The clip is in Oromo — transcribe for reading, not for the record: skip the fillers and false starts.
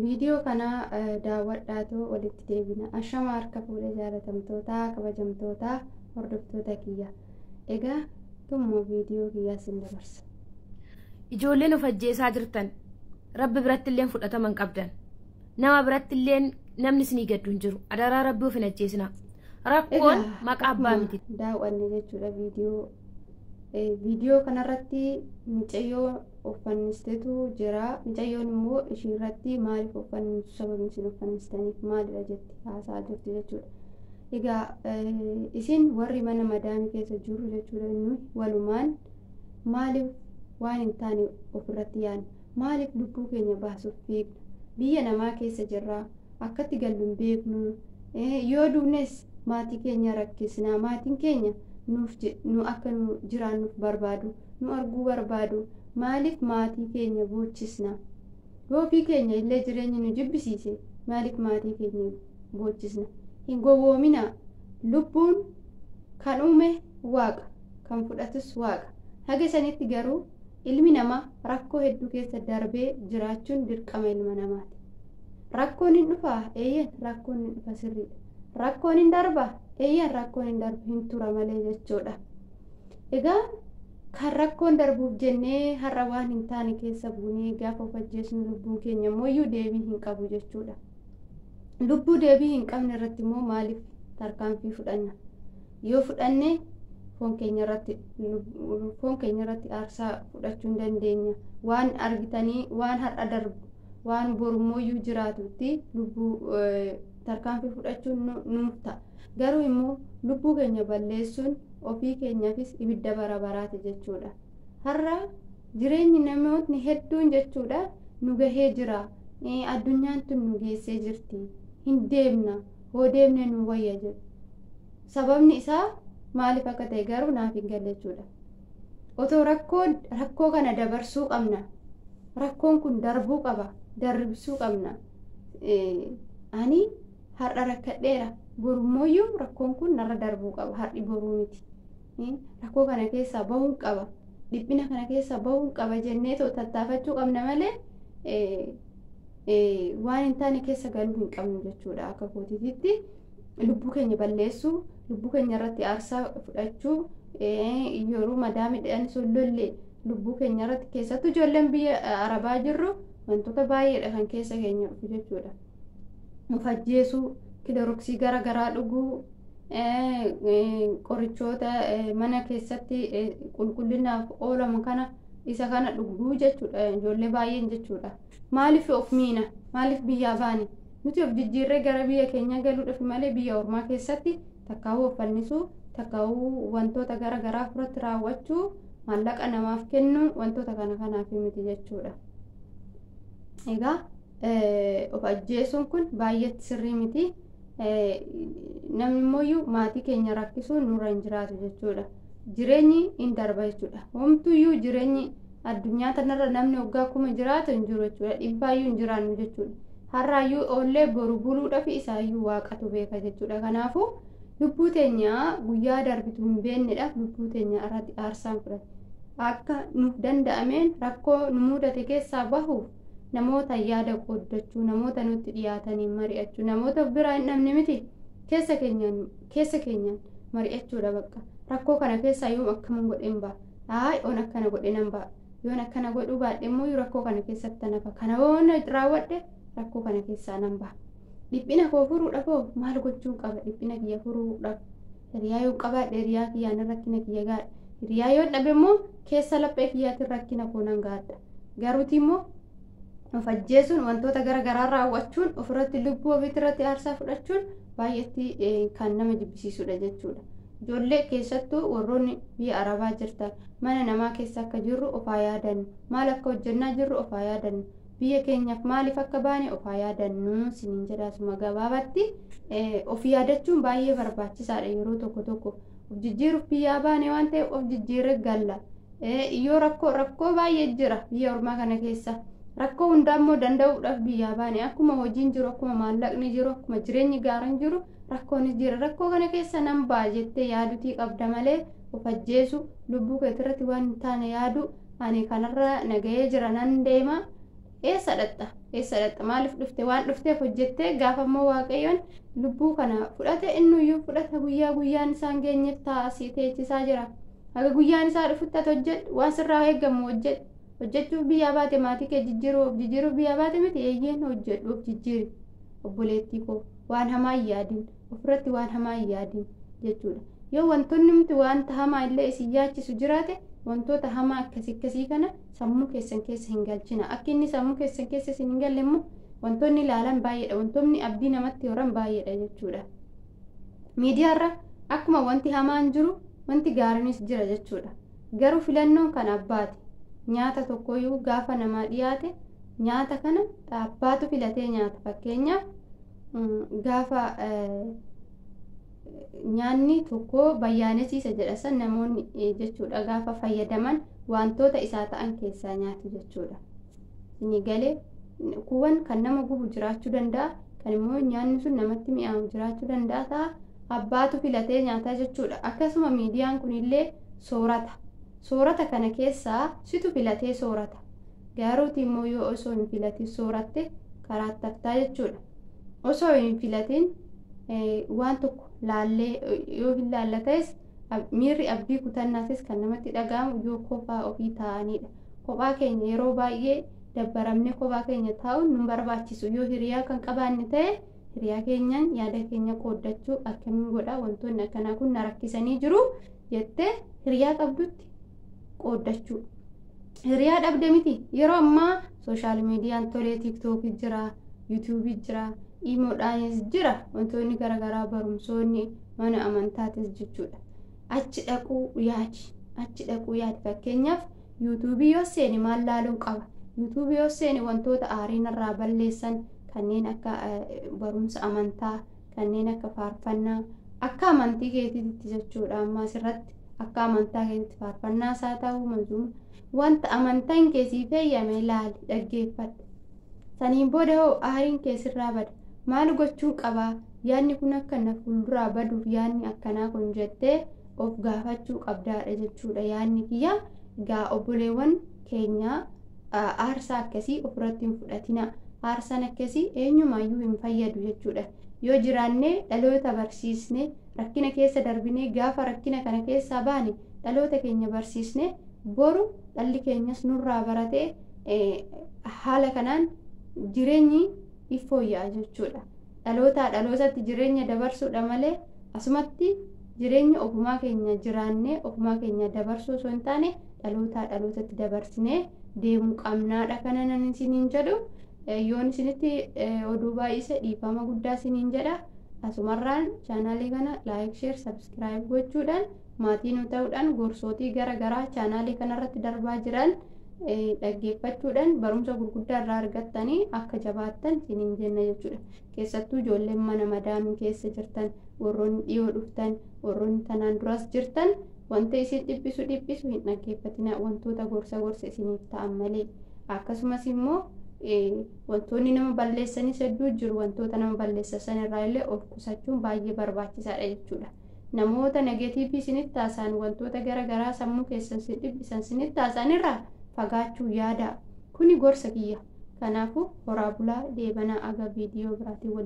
Viidiyoo kana daawwadhaatoo walitti deebina. Ashama harka fuudhee jaalatamtootaa, kabajamtootaa, hordoftoota kiyya. Egaa tummoo viidiyoo kiyyaa sin dabarsa. Ijoolleen of ajjeesaa jirtan Rabbi biratti illee fudhatama hin qabdan. Nama biratti illee namni isinii gaddu hin jiru. Adaraa Rabbi of hin ajjeesinaa. Rakkoon maqaa abbaa miti. Daawwanne jechuudha viidiyoo. Viidiyoo kanarratti mucayyoo uffannisteetu jira. Mucayyoon immoo ishiirratti maaliif uffannistu, sababni isin uffannistaniif maalidha jetti haasaa jirti jechuudha. Egaa isin warri mana madaamii keessa jiru jechuudha, nuyi walumaan maaliif waan hin taane ofirratti yaadna? Maaliif lubbuu keenya baasuuf fiigna? Biyya namaa keessa jirra. Akkatti gallu hin beeknu. Yoo duunes maatii keenya rakkisna. Maatiin keenya nuuf nu akka nu jiraannuuf barbaadu, nu arguu barbaadu. Maaliif maatii keenya boochisna? Yoo ofii keenya illee jireenyi nu jibbisiise, maaliif maatii keenya boochisna? Hin gowwoomina. Lubbuun kan uume Waaqa, kan fudhatus Waaqa. Haga sanitti garuu ilmi namaa rakkoo hedduu keessa darbee jiraachuun dirqama ilma namaati. Rakkoon hin dhufaa? Eeyyan, rakkoon hin dhufa, sirriidha. Rakkoon hin darba? Eeyyan, rakkoon hin darbu, hin tura malee jechuudha. Egaa kan rakkoon darbuuf jennee har'a waan hin taane keessa buunee gaafa of ajjeesnu, lubbuun keenya immoo deebii hin qabu jechuudha. Lubbuu deebii hin qabne irratti immoo maaliif tarkaanfii fudhanna? Yoo fudhanne foon keenya irratti aarsaa fudhachuu hin dandeenya. Waan argitanii, waan har'a darbu, waan borumooyyuu jiraatutti lubbuu tarkaanfii fudhachuun nuuf ta'a. Garuu immoo lubbuu keenya balleessuun ofii keenyaafis ibidda bara baraati jechuudha. Har'a jireenyi namootni hedduun jechuudha nu gahee jira. Addunyaan tun nu geessee jirti. Hin deemna. Hoo deemne nu wayya jedhu. Sababni isaa maaliif akka ta'e garuu naaf hin galle jechuudha. Otoo rakkoo kana dabarsuu qabna. Rakkoon kun darbuu qaba. Darbisuu qabna. Ani har'a rakkadheera. Borumooyyuu rakkoon kun narra darbuu qaba. Har'i boruu miti. Rakkoo kana keessaa bahuun qaba. Dhiphina kana keessaa bahuun qaba jennee tattaafachuu qabna malee waan hin taane keessa galuu hin qabnu jechuudha. Akka kootiitti lubbuu keenya balleessuu, lubbuu keenya irratti aarsaa fudhachuu, yeroo madaamiidhaan sun lolle lubbuu keenya irratti, keessattuu ijoolleen biyya Arabaa jirru, wantoota baay'eedha kan keessa keenya dhufu jechuudha. Of ajjeesuu, kiloroksii gara garaa dhuguu, qorichoota mana keessatti qulqullinaaf oolamu kana isa kana dhuguu jechuudha ijoollee baay'een jechuudha. Maaliif of miina? Maaliif biyyaa baane? Nuti of jijjiirree gara biyya keenyaa galuudhaaf malee biyya ormaa keessatti takkaawuu of fannisuu, takkaawuu wantoota gara garaa ofirratti raawwachuu, maallaqa namaaf kennuu, wantoota kana kanaaf miti jechuudha. Egaa of ajjeesuun kun baay'eetti sirrii miti. Namni immoo maatii keenya rakkisuun nurra hin jiraatu jechuudha. Jireenyi hin darba jechuudha. Homtuyyuu jireenyi addunyaa kanarra namni waggaa 1000 jiraatu hin jiru jechuudha. Dhibbaayyuu hin jiraannu jechuudha. Har'aayyuu oollee boru buluudhaaf isaayyuu Waaqatu beeka jechuudha. Kanaafuu lubbuu teenya guyyaa darbitu hin beeknedhaaf lubbuu teenya irratti aarsaan fudhate. Akka nuuf danda'ameen rakkoo nu mudate keessaa bahuuf namoota yaada qooddachuu, namoota nutti dhiyaataniin mari'achuu, namoota biraa hin dhabne miti, keessa keenyaan mari'achuudha bakka. Rakkoo kana keessaa yoom akkaman godheen ba'a? Haay, oon akkana godhe nan ba'a. Yoon akkana godhuu baadhe immoo rakkoo kana keessatti nafa. Kana yoon raawwadhe rakkoo kana keessaa nan ba'a. Dhiphina koo furuudhaaf hoo maal gochuun qaba? Dhiphina kiyya furuudhaaf hiriyaa yoo qabaadhe, hiriyaa kiyyaan rakkina kiyya gaadha. Hiriyaa yoo dhabe immoo keessa laphee kiyyaatiin rakkina koo nan gaadha. Garuuti immoo of ajjeesuun, wantoota gara garaa raawwachuun, ofirratti lubbuu ofiitirratti aarsaa fudhachuun baay'eetti kan nama jibbisiisudha jechuudha. Ijoollee keessattuu warroonni biyya Arabaa jirtan, mana namaa keessa akka jirru ofaa yaadannu. Maal akka hojjennaa jirru ofaa yaadannu. Biyya keenyaaf maaliif akka baane ofaa yaadannu siniin jedhaasuma gabaabatti of yaadachuun baay'ee barbaachisaadha yeroo tokko tokko. Of jijjiiruuf biyyaa baane waan ta'eef of jijjiirree galla. Yoo rakkoo baay'ee jira biyya ormaa kana keessa. Rakkoo hundaa immoo danda'uudhaaf biyyaa baane. Akkuma hojiin jiru, akkuma maallaqni jiru, akkuma jireenyi gaariin jiru, rakkoonis jira. Rakkoo kana keessa nan ba'a jettee yaadutii qabda malee of ajjeesu, lubbuu keetirratti waan hin taane yaadu, ani kanarra nagahee jira nan deema. Eessa dhaxxa? Eessa dhaxxa? Maaliif dhufte? Waan dhufteef hojjettee gaafa immoo Waaqayyoon lubbuu kana fudhate innuyyuu fudhata guyyaa guyyaan isaan geenyeef taasii teechisaa jira. Haga guyyaan isaa dhufutti ati hojjedhu, waan sirraa eegamu hojjedhu. Hojjechuuf biyyaa baate maatii kee jijjiiruuf jijjiiruuf biyyaa baate miti eeyyeen hojjedhu of jijjiiri. Obboleettii koo waan hamaa hin yaadin, ofirratti waan hamaa hin yaadin jechuudha. Yoo wantoonni nuti wanta hamaa illee isin yaachisu jiraate wantoota hamaa akkasii akkasii kana sammuu keessan keessa hin galchina. Akka inni sammuu keessan keessa isin hin galle immoo wantoonni ilaalan baay'eedha. Wantoonni abdii namatti horan baay'eedha jechuudha. Miidiyaarra akkuma wanti hamaan jiru wanti gaariinis jira jechuudha. Garuu filannoon kan abbaati. Nyaata tokkoyyuu gaafa namaa dhiyaate nyaata kana abbaatu filatee nyaata. Fakkeenyaaf gaafa nyaanni tokko bayyaanesiisa jedha san namoonni jechuudha gaafa fayyadaman wantoota isaa ta'an keessaa nyaatu jechuudha. Inni galee kuuwwan kan nama gubu jiraachuu danda'a, kan immoo nyaanni sun namatti mi'aawu jiraachuu danda'a ta'a. Abbaatu filatee nyaata jechuudha. Akkasuma miidiyaan kunillee soorata. Soorata kana keessaa situ filatee soorata. Garuuti immoo yoo osoo hin filatin sooratte karaa taftaa jechuudha. Osoo hin filatin waan tokko laallee yoo hin laalla ta'es miirri abdii kutannaatis kan namatti dhaga'amu yoo kophaa ofii taa'anidha. Kophaa keenya yeroo baay'ee dabbaramne kophaa keenya taa'uun nu barbaachisu. Yoo hiriyaa kan qabaanne ta'e hiriyaa keenyaan yaada keenya qooddachuu akkamiin godhaa wantoonni akkanaa kun na rakkisanii jiru jettee hiriyaa qabdutti qooddachuu. Hiriyaa dhabde miti yeroo ammaa sooshaal miidiyaan tolee tiiktookii jira, yuutuubii jira, iimoodhaanis jira wantoonni garaagaraa barumsoonni mana amantaatis jechuudha. Achi dhaquu yaadi. Achi dhaquu yaadi. Fakkeenyaaf yuutuubii yoo seene maal laaluun qaba? Yuutuubii yoo seene wantoota aarii narraa balleessan kanneen akka barumsa amantaa, kanneen akka faarfannaa, akka amantii keetiitti jechuudha. Amma asirratti akka amantaa keetiitti faarfannaa isaa ta'uu manzuuma wanta amantaan kee siif eeyyame ilaali dhaggeeffadhu. Saniin booda hoo aariin kee sirraa bada. Maal gochuu qabaa? Yaadni kun akka na fuulduraa baduuf yaadni akkanaa kun jettee of gaafachuu qabdaadha jechuudha. Yaadni kiyya egaa obboleewwan keenyaa aarsaa akkasii ofirratti hin fudhatina. Aarsaan akkasii eenyumaayyuu hin fayyadu jechuudha. Yoo jiraannee dhaloota barsiisne rakkina keessa darbinee gaafa rakkina kana keessaa baane dhaloota keenya barsiisne boru dhalli keenyas nurraa baratee haala kanaan jireenyi iffooyya'a jechuudha. Dhalootaa dhalootatti jireenya dabarsuudha malee asumatti jireenya ofumaa keenya jiraannee ofumaa keenya dabarsuu osoo hin taane dhalootaa dhalootatti dabarsinee deemuu qabnaadha. Kana nan isiniin jedhu yoon isinitti oduu baay'ise dhiifama guddaa isiniin jedha. Asumarraan chaanaalii kana laayik, sheer, sabskiraayib gochuudhaan maatii nu ta'uudhaan gorsootii garaagaraa chaanaalii kanarratti darbaa jiran dhaggeeffachuudhaan barumsa gurguddaa irraa argattanii akka jabaattan isiniin jenna jechuudha. Keessattuu ijoolleen mana madaamii keessa jirtan, warroonni dhiyoo dhuftan, warroonni tanaan duras jirtan wanta isin dhiphisu dhiphisu hin dhaggeeffatina, wantoota gorsa gorsa isiniif ta'an malee. Akkasumas immoo wantoonni nama balleessanis hedduu jiru. Wantoota nama balleessan sanirraa illee of qusachuun baay'ee barbaachisaadha jechuudha. Namoota negeetiivii isinitti taasisan wantoota garaagaraa sammuu keessan isin dhiphisan isinitti taasisan irraa fagaachuu yaada. Kuni gorsa kiyya. Kanaafuu horaa bulaa deebanaa aga viidiyoo biraatiin.